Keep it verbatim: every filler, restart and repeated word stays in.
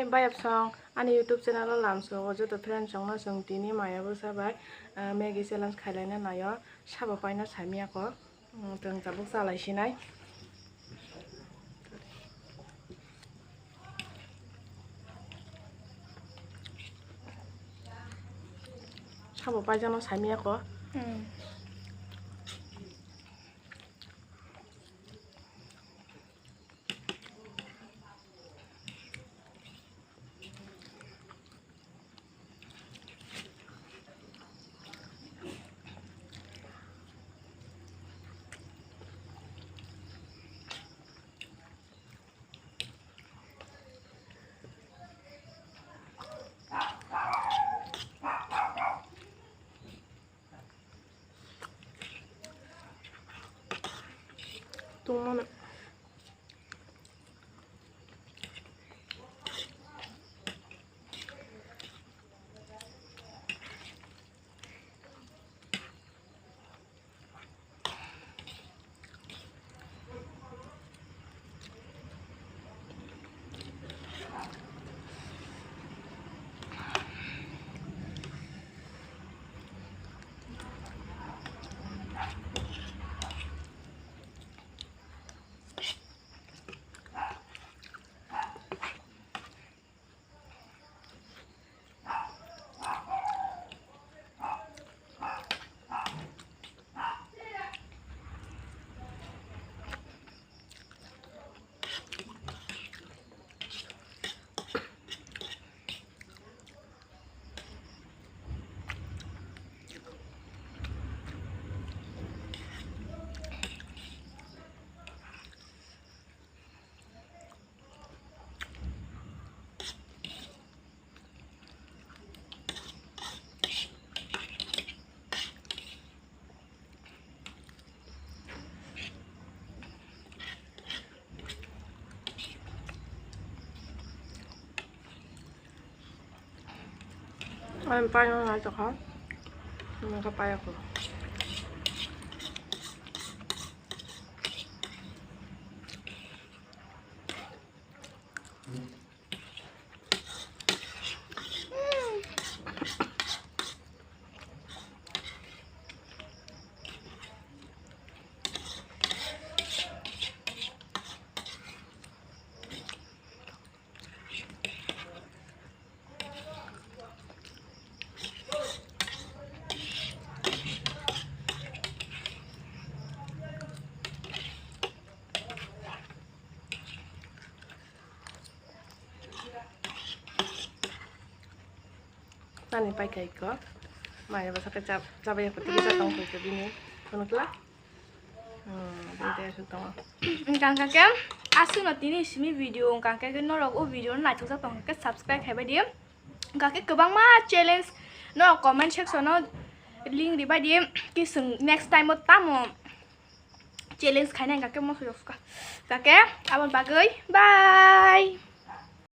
Bayapsong ani YouTube channel o lamsongo joto friends rokno chwng tini maya bwsa bai, ah, Maggi challenge khailaina naio, sabo paino saimiyako, hmm, chwng tabuk chalai sinai. Sabo paijano saimiyako. Hmm. Tungmano. Ang paino naitokha. Nokha paiya ko. Nani pai kai ko. Maya bwsa khe chab-, chabai ya pati kisa tong koi ko bini. Phunukla. Hmm, bini tei aswk tongo. Wngkha khe aswkno tini simi video wngkha khe norok o video no naithokjak tong khe subscribe khai bai di. Wngkha khe kwbangma challenge no comment section o link ribai di. Kiswng next time o tamo challenge khaina wngkha khe moso yoska. Wngkha khe aboni bagwi bye.